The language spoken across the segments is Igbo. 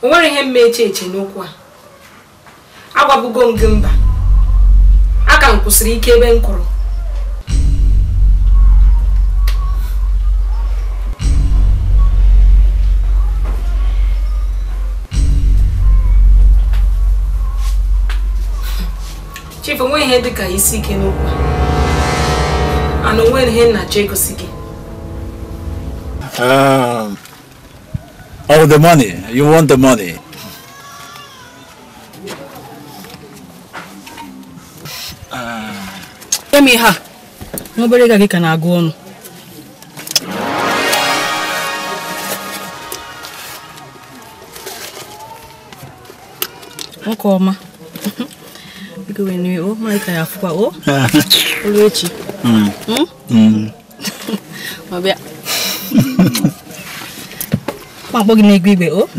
O nwere ihe mma eche eche n'okwu a. Agwabugo m gị mba. Aka m kwụsịrị ike ebe m kwụrụ. Chief, o nweghị ihe dị ka isi ike n'okwu a. Ana o nweghị ihe nna chọ egosi gị. Oh, the money. You want the money. Emi ha. Nobody ga ka na agụ ọnụ. Nwoke ọma. Biko we ni o mai ka ya fukwa o. Olu echi. Ma bịa. Ma akpọ gị n'igwe igwe o.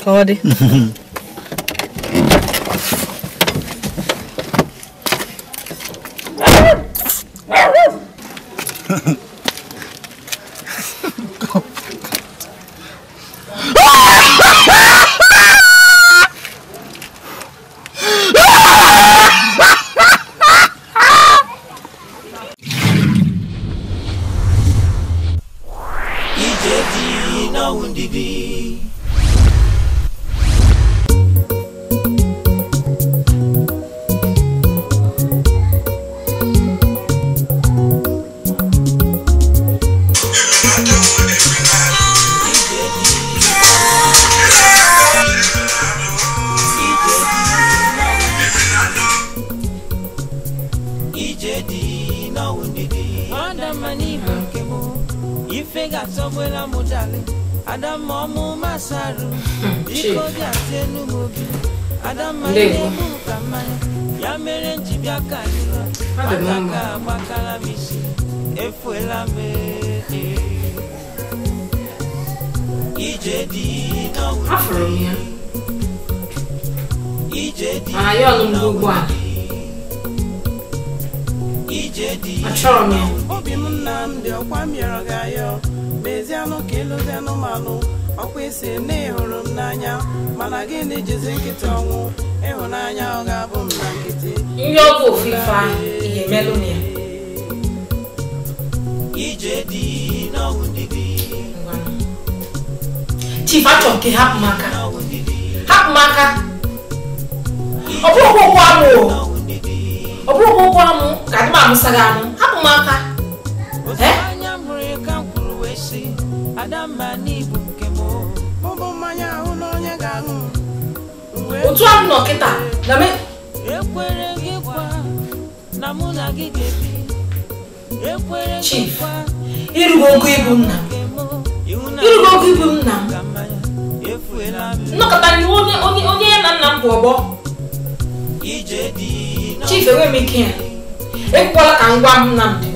Ka ọ dị. Ife ga-atọgbela m Chief. Ndewo. Ọ dị m mma. Afụrụ m ya. Mana ya ọnụ m gị ugbu a. Achọrọ m ya. Obi m Nnamdi ọkwa m yọrọ gị ayọ mezianụ ka ịlụzi anụmanụ ọkwa isi na ịhụrụ m n'anya mana gịnị jizi nkịtị ọnwụ ịhụnanya ọ ga-abụ m na nkịtị. Ihe ọ bụ ofu ife ahụ ihe melụ m ya. Chief, achọrọ ka ị hapụ m aka. Hapụ m aka. Ọ bụrụkwa ụkwụ amụ o. Ọ bụrụkwa ụkwụ amụ ka adị m amụsa gị amụ. Hapụ m aka. Otu ahụ nọ kịta na me. Chief, irugo ogo ibu nna m. Irugo ogo ibu nna m. Nnọkọta n'ihu onye ya na nna m bụ ọgbọ. Chief, enwe m ike ya. Ekwekwala ka ngwa m Nnamdi.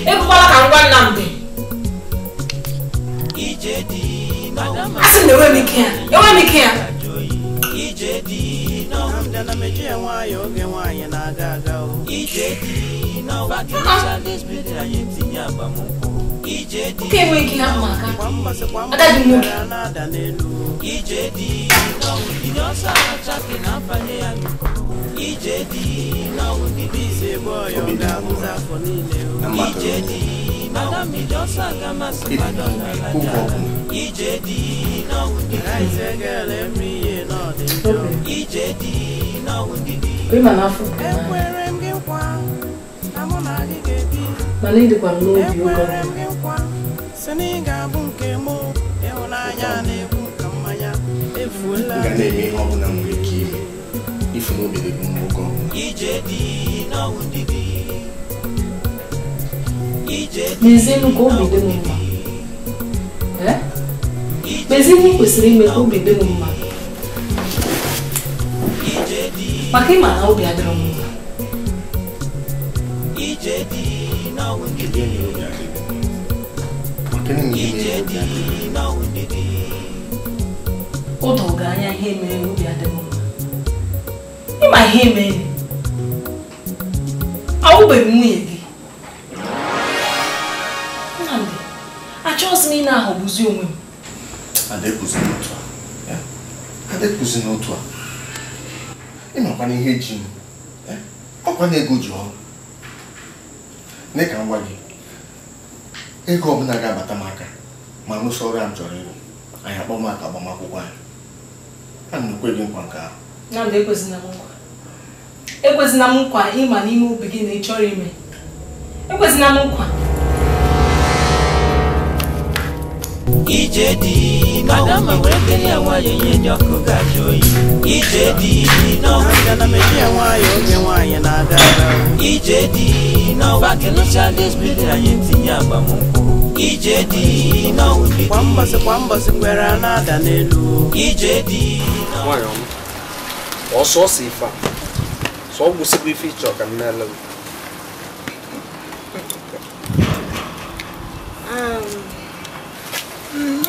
Ekwekwala ka ngwa Nnamdi. Asị m na enwe m ike ya. Enwe m ike ya. Oke enweghị ike hapụ m aka. Agadi m nwoke. Mana ịdịkwa m n'obi oge ọbụla. Ga na-eme ihe ọbụla nwere ike ime ifu n'obi dị gị mma oge ọbụla. Mezienụ ka obi dị m mma. Mezienụ kwesịrị ime ka obi dị m mma. Maka ịma na obi adịrọ m mma. O doro gị anya ihe mere obi adịghị m mma. Ịma ihe mere. Awụbeghị m nwunye gị. Nnamdi, achọghịzi m ị na-aghọgbuzi onwe m. Adekụzi n'otu a. Adekụzi n'otu a. Ịmakwana ihe ji m. Ọkwa na ego ji ọrụ. Nne ka m gwa gị, ego ọbụla ga-abata m aka ma rụsọ ọrụ a m chọrọ ịrụ, anyị akpọ m aka agbamakwụkwọ anyị. Ana m ekwe gị nkwa nke ahụ. Nnamdi, ekwezina m nkwa. Ekwezina m nkwa ịma n'ime obi gị na ị chọrọ ime. Ekwezina m nkwa. Kwa mbọsị ngwere a na-ada n'elu. Nwayọ m, ọsọsọ ife a, sọ ọ gwụsịkwa ife ịchọ ka m na-ele m.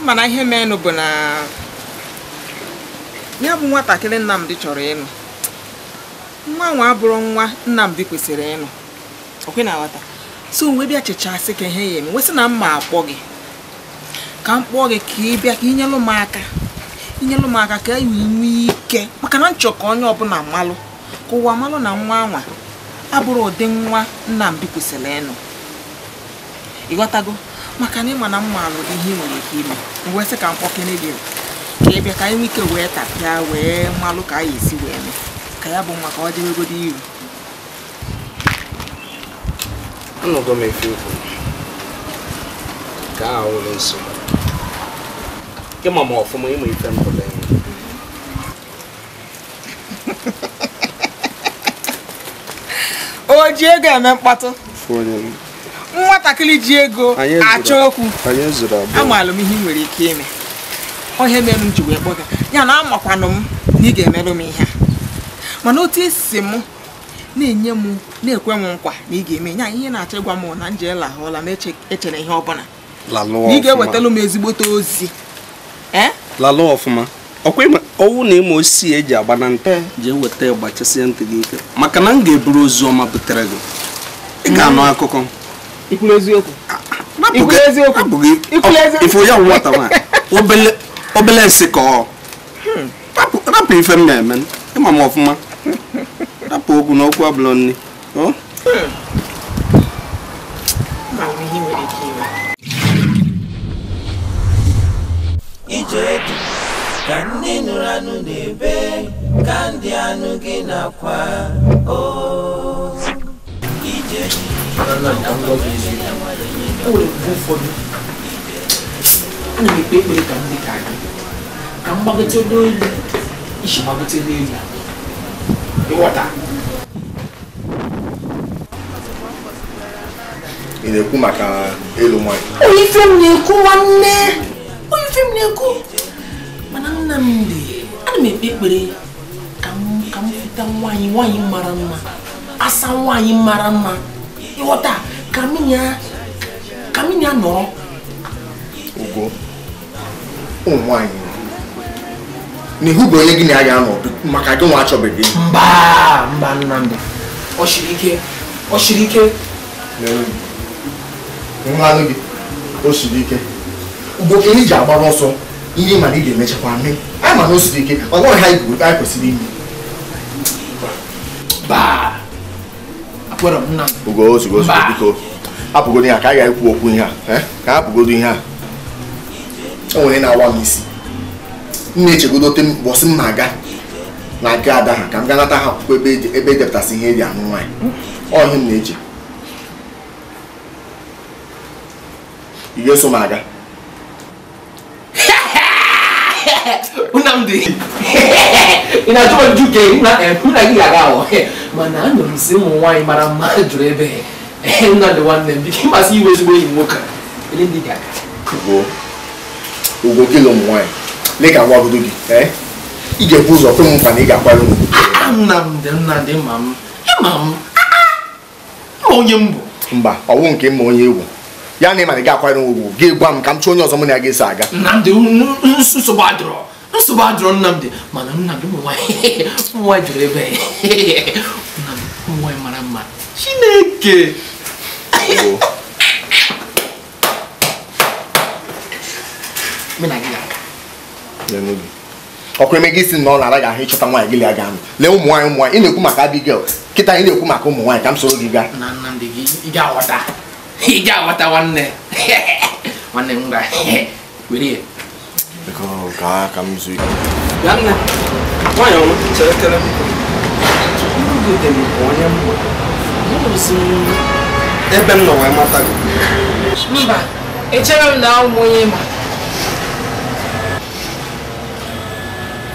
Mana ihe menụ bụ na ya bụ nwatakịrị Nnamdi chọrọ ịnụ. Nwa nwa abụrụ nwa Nnamdi kwesịrị ịnụ. Okwe na aghọta. So mgbe bịa chechasị ka ihe ya eme, wesị na mma akpọ gị. Ka m kpọọ gị ka ị bịa ka inyelụ m aka. Inyelụ m aka ka e nwee ike maka na nchọ ka onye ọbụla malụ ka ụwa malụ na nwa anwa abụrụ ụdị nwa Nnamdi kwesịrị ịnụ. Ịghọtago? Maka na ịma na mma alụ ihe ị nwere ike ime. Mgbe sị ka m kpọkene gị ka ị bịa ka anyị nwee ike wee tapịa wee malụ ka anyị esi wee mee ka ya bụ nwa ka ọ dịwegodo iru. Anọgo m efe okwu ka ahụ ụlọ nsogbu. Ịma m ọfụma ịma ife m pụrụ ime. O ji ego eme mkpatụ. Nwatakịrị ji ego achọ okwu. Amaala m ihe ị nwere ike ime. Ọ ihe mere m ji wee kpọ gị. Ya na amakwanụ m na ị ga-emerụ m ihe a. Mana otu esi m na-enye m na-ekwe m nkwa na ị ga-eme ya ihe na-achọ ịgwa m na nje lahụla m echere ihe ọbụla. Na ị ga-ewetara m ezigbote ozi. Lalụ ọfụma. Ọkwa ọwụ na ịma osisi eji agba na ntị jee weta gbachasịa ntị gị ike maka na m ga-eburu ozi ọma butere gị. Ị ga-anụ akụkọ. Ikwuru eziokwu. Ikwuru eziokwu. Ifu ya nwata nwaanyị obele nsị ka ọ rapụ ife m na-eme ịma m ọfụma rapụ okwu na okwu abụla nni. Ka ndị nụrụ anụ na-ebe ka ndị anụ gị na-akwa o ije ana m ekpe ekpere ka m dị ka gị ka m gbagote n'elu isi gbagote n'elu ịghọta. Ị na-ekwu maka elu nwanyị? Ife m na-ekwu nwanne, ife m na-ekwu. Mana Nnamdi, ana m ekpe ekpere ka m fụta nwaanyị nwaanyị mara mma, asa nwaanyị mara mma, ịghọta ka m ya nọrọ. Ugo, ụmụ nwaanyị na ihu bụ onye gị na ya ga-anọ maka gị nwa achọbeghị. Mba mba Nnamdi, ọ siri ike, ọ siri ike. Nwa anụ gị, o siri ike. Ugo, ka ị ji agbara ọsọ ihe mana ị ga-emechakwa mee anyị mana o siri ike ọ nweghị ha igwe anyị kwesịrị ime. Ugo, ozugbo ozugbo biko hapụgodo ihe a ka anyị ga-ekwu okwu ihe a ka hapụgodo ihe a. O nwere na-awa m isi m na-echegodo ote mbọsị m na-aga na nke ada ha ka m gaa nata ha akwụkwọ ebe edepụtasị ihe eji anụ nwaanyị. Ọ ihe m na-eche. Ị ga-eso m aga? Nnamdi, ị na-achọ m nju ke mụ na gị ga-aga ahụ mana anụrụ m sị ụmụ nwaanyị mara mma jụrụ ebe. Nnamdi nwanne m biko ịmasị iwe ezigbo enyi m nwoke ele ndị ga-aga. Ugo gị ụmụ nwaanyị lee ka ngwagodo gị ị ga-ebu ụzọ kwe m nkwa na ị ga-akwanye m. Nnamdi Nnamdi ma m ịma m ma onye m bụ. Mba, ọwụ nke mma onye egwu ya na ịma na ị ga-akwanyere m ugwu gị gwa m ka m chọọ onye ọzọ mụ na ya ga-eso aga. Nnamdi nsogbu adịrọ nsogbu adịrọ Nnamdi mana Nnamdi ụmụ nwaanyị jụrụ ebe. Nnamdi ụmụ nwaanyị mara mma Chineke. Ọkwa eme gị si na ọ na-ara gị ahụ ịchọta nwaanyị gị lee aga anụ lee ụmụ nwaanyị ụmụ nwaanyị ị na-ekwu maka Abigail kịta ị na-ekwu maka ụmụ nwaanyị ka m soro gị gaa. Na Nnamdi ị ga-aghọta ị ga-aghọta nwanne nwanne m gwa were ya. Biko ka m zuo ike. Bịa nne, nwaanyị ọma chere kele biko. Ugo dị m ka onye mma. Ebe m nọ wee mata gị. Mba, echere m na ụmụ onye ma.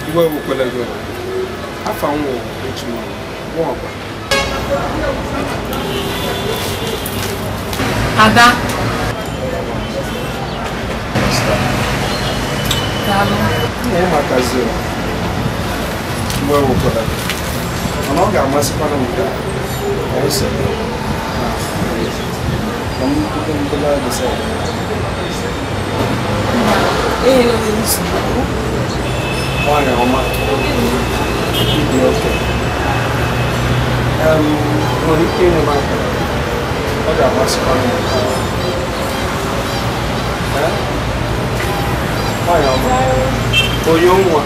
Iwe wekwala gị. Afa m wụ Echima Nwaọgba. Ada. Daalụ. Nna ịmakazi iwe wekwala gị. Mana ọ ga-amasịkwana m ka anyị soro ka m bido mbụla gị sị. Nwaanyị ọma ịdị oke nwere ike inye m aka ọ ga-amasịkwa m. Nwaanyị ọma onye nwa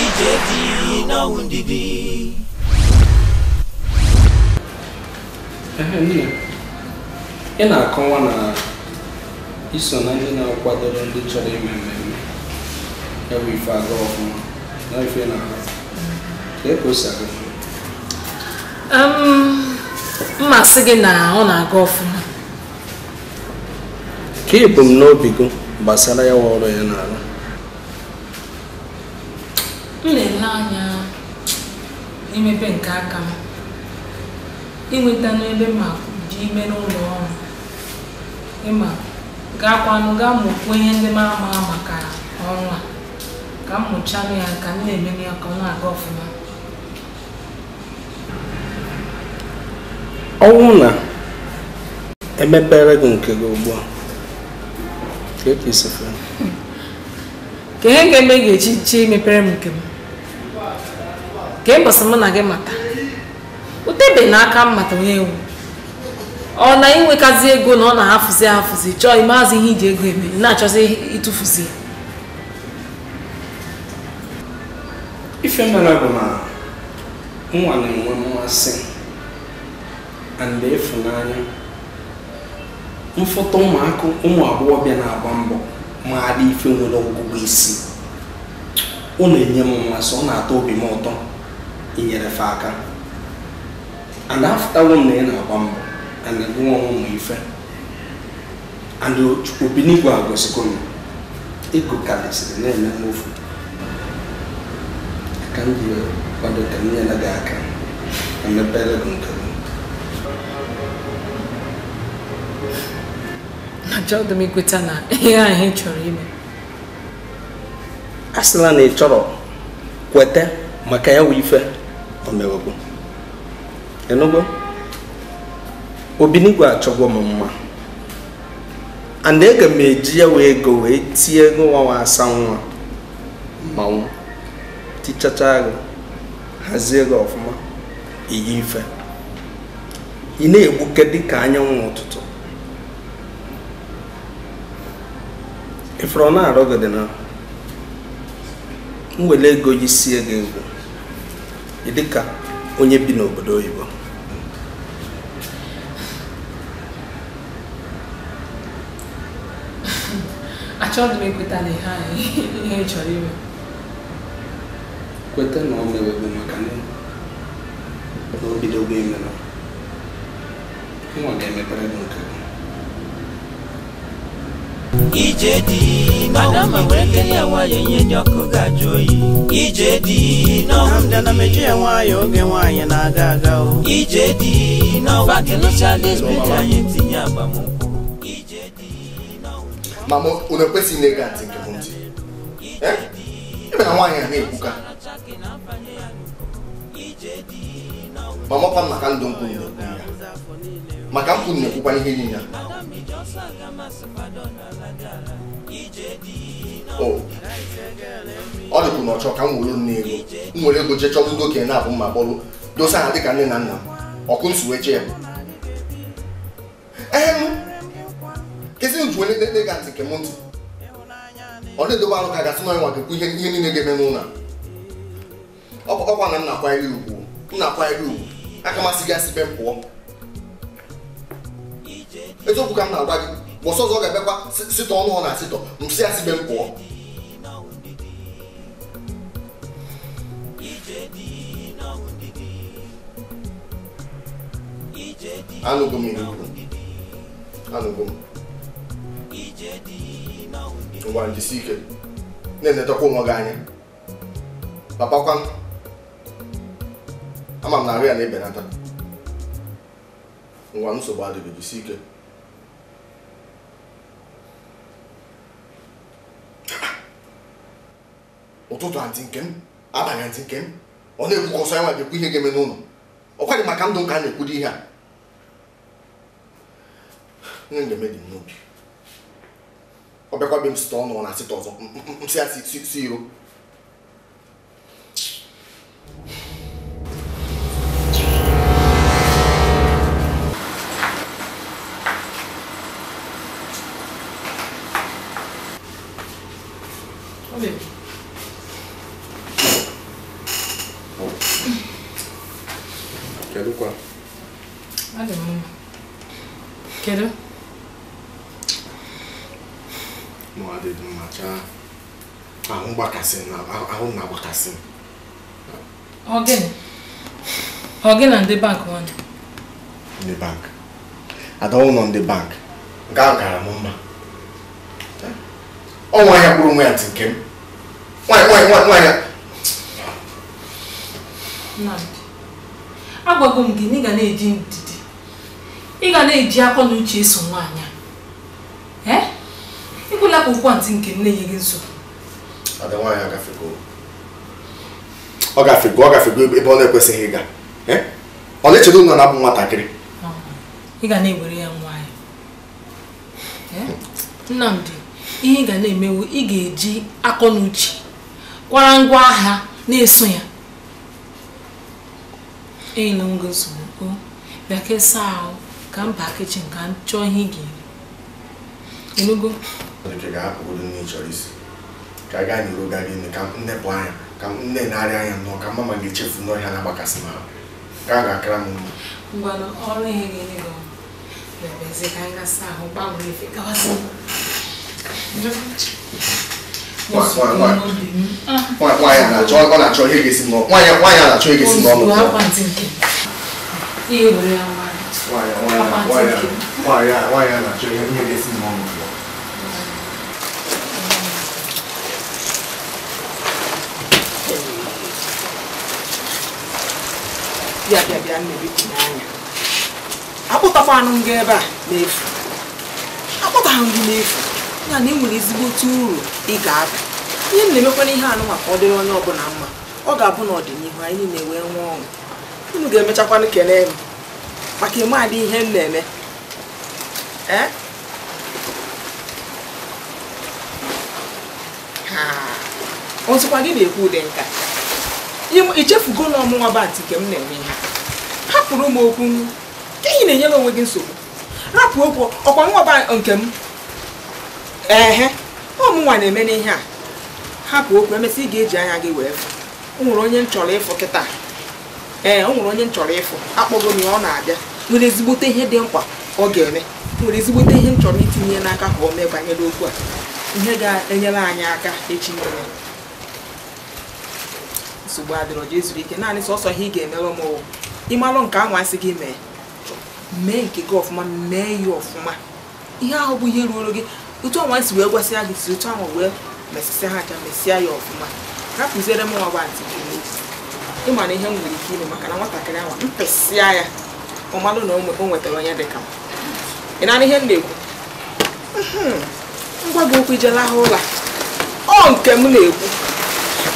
ije dị n'ọnwụ ndidi. Nne, ị na-akọwa na iso na ndị na-akwadoro ndị chọrọ ime mmemme ya bụ ife aga ọfụma na ife na-aga ka o si aga. Mma sị gị na ọ na-aga ọfụma. Ka ebumnobi gị gbasara ya ọrụ ya na-arụ? M na-ele anya n'imepe nke aka m inweta n'ebe ma ji ime n'ụlọ ọrụ. Ịma gakwanụ gaa mụkwuo ihe ndị m ama maka ọrụ a. Ka m mụchanụ ya ka m na-eme ya ka ọ na-aga ọfụma. Ọnwụ na emepere gị nke gị ugbu a ka ihe ga-eme ga-eji chi mepere m nke m ka mbọsị mụ na gị mata utebe n'aka m mata onye ewu ọ na inwekazi ego na ọ na-ahafụzi ahafụzi chọọ imeazị ihe iji ego eme na-achọzi ịtụfuzi. Ife mere bụ na nwa na-enwe mmasị and ịfụnanya mfụta ụmụaka ụmụ agbọghọbịa na-agba mbọ ma dị ife nwere ọgụgụ isi ọ na-enye m mmasị ọ na-atọ obi m ụtọ inyere fe aka and afụtawo m na ị na-agba mbọ and gụnwa ụmụ ife and obinigwe agọzikọ m ego karịsịrị na-eme mmofu ka m ji kwado ka m nyere gị aka ka mepere gị nke gị. Achọghị m ikweta na ihe ahụ ị chọrọ ime. A sịla na ị chọrọ kweta maka ya wụ ife o mewego. Ịnụgo? Obinigwe achọgwo m mma and aga m eji ya wee ego wee tie ego nwa asa nwa mmanwụ tichacha gị hazie gị ọfụma iyi ife ị na-egbuke dịka anyanwụ ụtụtụ. Ifuru ọ na-arụ gị dị na m were ego yi sie gị egwu ị dịka onye bi n'obodo oyibo. Achọghị m ikweta na ihe ị chọrọ ime. Kweta na ọ mewego maka na o bidogo ime na nwa ga-emepere gị nke gị. Ije dị Adama were kele ya nwayọ ihe dị ọkụ ga-ajụ oyi. Ije dị Nnamdi ana m eji ya nwayọ oge nwaanyị na-aga aga o. Ije dị anyị tinye agbamnkwụ. Ije dị Mama unu ekwesịghị na-ege ntị nke m ntị. Ebe na nwaanyị a na-ekwuka mama ọkwa m maka ndụ nkwụ na-ekwu ya maka nkwụ na-ekwukwa ihe niile ọ dịkwu na ọ chọọ ka m were nne ego m were ego jee chọrọ ndị okenye na-abụ mma kpọrọ dosa ha dịka nne na nna m ọkụ nsu wee che ya kezi nju onye na-ege ntị nke m ntị ọ na-edobe arụ ka gasị na nwa ga-ekwu ihe niile ga-eme n'ụlọ a ọkwa na m na-akwanyere ugwu m na-akwanyere ugwu aka masị gị asị be m pụọ eziokwu ka m na-agwa gị gbọsọ ọzọ ọ ga-abịakwa sitọ ọnụ ọ na-asịtọ m sị asị be m pụọ. Anụgo m ihe kwuru anụgo m ngwa njisi ike na-enetakwa onwe gị anya papakwa m ama m na ahụ ya na-ebenata ngwa nsogbu adịghị jisi ike. Ụtụtụ antị nke m abalị antị nke m ọ na-ekwukọ ọsọ ya nwa ga-ekwu ihe ga-eme n'ụlọ ọ kwaghị maka ndụ nka a na-ekwudo ihe a nne m dị m n'obi ọ bịakwa be m site ọnụ ọ na-asịta ọzọ nsị ya si iro. Kedu kwa? Adị m mma. Kedu? Mụ adịghị mma chaa. Ahụ mgbakasị na ahụ na-agbakasị. Ọ gịnị? Ọ gị na ndị bank nwanne? Ndị bank. Ada ụlọ ndị bank. Nke ahụ kara m mma. Ọ nwaanyị kpụrụ onwe ya ntị nke m. Nwaanyị. Nnamdi, agwago m gị na ị ga na-eji ndidi Ị ga na-eji akọ na uche eso nwaanyị a. Ee? Ịkwụla ka okwu antị nke m na-enye gị nsogbu. Ada nwaanyị agafego. Ọ gafego ebe ọ na-ekwesịghị ịga. Ọ na-echedo na na-abụ nwatakịrị. Ị ga na-ewere ya nwaanyị. Nnamdi, ihe ị ga na-emewu, ị ga-eji akọ na uche kwara ngwa agha na-eso ya. Enyela m gị nsogbu. Bịa kesa ahụ ka m baa kichin ka m chọọ ihe ị ga-eri. Enugo? Nke ga-ahapụgodo nne chọrọ isi. Ka a gaa n'iro gaa ime ka m nnepụ anya, ka m nne na-arịa anya nnọọ, ka mama ga-echefu n'ọhịa na-agbakasị m ahụ. Ka a ga-akara m mma. Ngwanụ, ọrụ ihe ga-enye gị ọrụ. Bịazie ka anyị gasa ahụ gbanwee efe gawasị. Nwaanyị ọ na-achọ ihe ga-esi n'ọnụ. Nwaanyị a na-achọ ihe ga-esi n'ọnụ. Nwaanyị a na-achọ ihe ga-esi n'ọnụ. Bịa bịa bịa nne biko n'anya. Akpụtakwanụ m gị ebe a n'efu. Akpụtaghị m gị n'efu. Ya na enwere ezigbote uru ị ga-aba. Ihe m na-emekwana ihe anụ maka ọ dịrị onye ọbụla mma. Ọ ga-abụ n'ọdịnihu anyị niile wee nwee ọṅụ. Unu ga-emechakwanụ kelee m maka ịma adị ihe m na-eme. Ee? Ha. Ọzọkwa gị na-ekwu ụdị nka. Ichefugo na ọmụnwa bụ antị nke m na-eme ihe. Hapụrụ m okwu. Ka ihe na-enyere onwe gị nsogbu. Rapụ okwu ọkwa nwa bụ nke m. Ehe, ọmụnwa na-eme n'ihe a. Hapụ okwu emesịa ị ga-eji anya gị wee fụ. O nwere onye m chọrọ ịfụ kịta. Ee, o nwere onye m chọrọ ịfụ. Akpọgo m ya ọ na-abịa. Nwere ezigbote ihe dị mkpa ọ ga-eme. Nwere ezigbote ihe m chọrọ itinye n'aka ka o mee banyere okwu a. Ihe ga-enyere anyị aka echi niile. Nsogbu adịrọ, jee zuru ike. Naanị sọsọ ihe ị ga-emerụ m wụ ịmalụ nke ahụ asị gị mee. Mee nke gị ọfụma, mee ya ọfụma. Ihe ahụ bụ ihe ruoro gị. Otu ọnwa si wee gwasịa gị si otu ahụ wee mesịsịa ha aja mesịa ya ọfụma. Rapụziere m nwa bụ antị gị n'okwu. Ịma na ihe m nwere ike ime maka na nwatakịrị ahụ mpesịa ya ọ malụ na o nwetara onye dị ka m. Ị na-anụ ihe m na-ekwu? Ngwa gị okwu ijela ha ụla. Ọ nke m na-ekwu.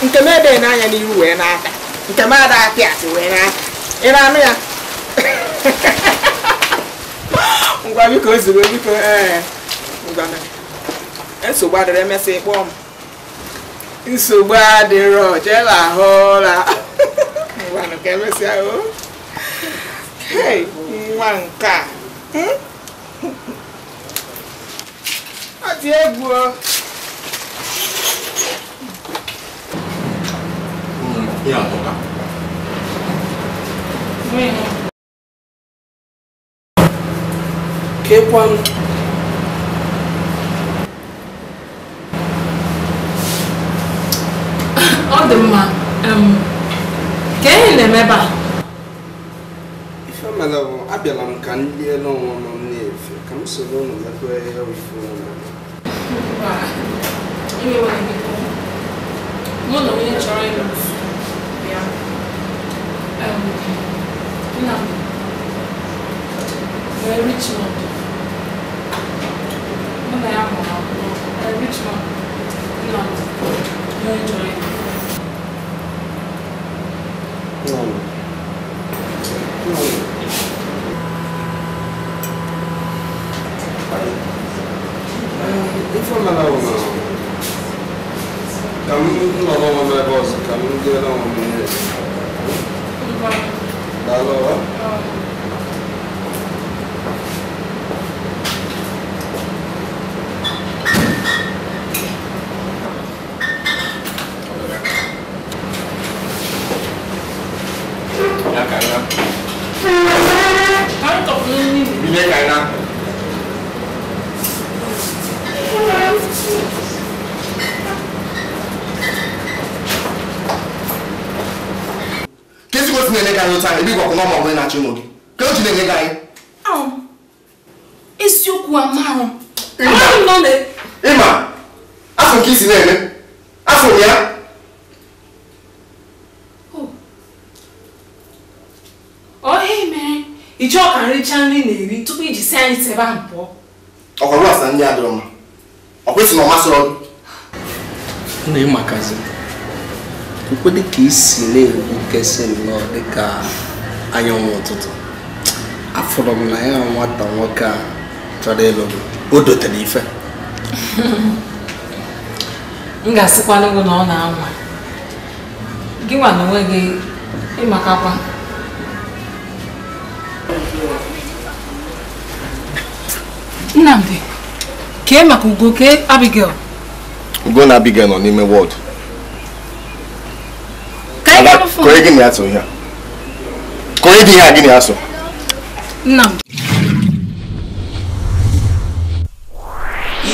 Nke m ede n'anya n'iru wee na-ata. Nke m ada apị asị wee na-ata. Ị na-anụ ya? Ngwa biko ozugbo biko ee. Ngwa nsogbu adịrọ, emesịa ịkpọọ m. Nsogbu adịrọ, jee lahụ ụra. Ngwanụ ka emesịa o. Hei, nwa nke a. Ọ dị egwu o. Ya atọka. Kekwanụ. Ọ dị mma. Ka ihe na-eme ebe a? Ife mere bụ abịala m ka m liele onwe m na-efe ka m soro unu mekwa ihe ife unu na-eme. Mụ na onye chọrọ ịlụ ya. Nnamdi, wee Richmond. Mụ na ya mụrụ akwụkwọ. Richmond, Nnamdi, onye chọrọ ịlụ. Ife mere bụ na ka m nọrọ onwe m ebe ọzọ ka m liere onwe m ihe. Daalụ. Eziokwu amarụ. Ịma, afọ nke isi na-eme, afọ ya. Ọ ihe mere, ị chọọ ka nri na-ericha nri na-eri tupu iji si anyị si ebe ahụ pụọ. Ọkwa nwa asa ndị adịrọ mma. Ọkwa isi na ọ masịrị gị. Nna ịmakazi. Ukwe dịka isi na-egbukesị nnọọ dịka anyanwụ ụtụtụ. Afụrụ m na ya nwata nwoke a chọrọ ịlụ gị. O dotere ife. M ga-asịkwanụ gị na ọ na-anwa. Gị nwa na onwe gị ịmakakwa. Nnamdi, kee maka Ugo, kee Abigail. Ugo na Abigail nọ n'ime wọd. Ka gị na-asụ ihe a? Ka onye dị ihe a gị na-asụ? Nnamdi.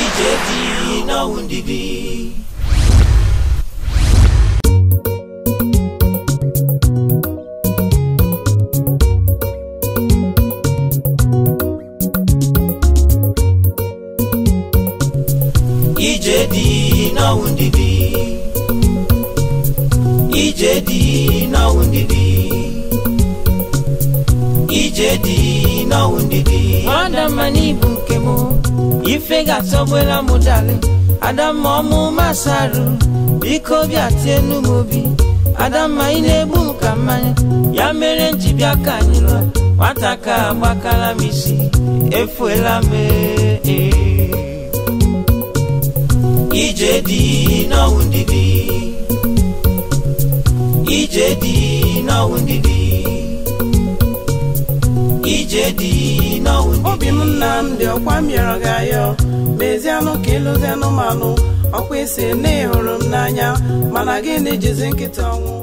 Ije dị n'ọnwụ ndidi. Ije dị n'ọnwụ ndidi. Ije dị n'ọnwụ ndidi. Ije dị n'ọnwụ ndidi. Adamma n'ibu nke mụ, ife ga-atọgbela mụ dali. Adamma ọmụ masarụ, biko bịa tienu m obi. Adamma ị na-egbu m ka mmanya, ya mere m ji bịa ka anyị lụọ. Nwata ka agbakala m isi, efuela m ee. Ije dị n'ọnwụ ndidi. Ije dị n'ọnwụ ndidi. Ije dị n'ọnwụ ndidi. Obi m Nnamdi ọkwa m yọrọ gị ayọ. Mezianụ ka ịlụzianụ manụ. Ọkwa isi na ị hụrụ m n'anya. Mana gịnị jizi nkịta ọnwụ?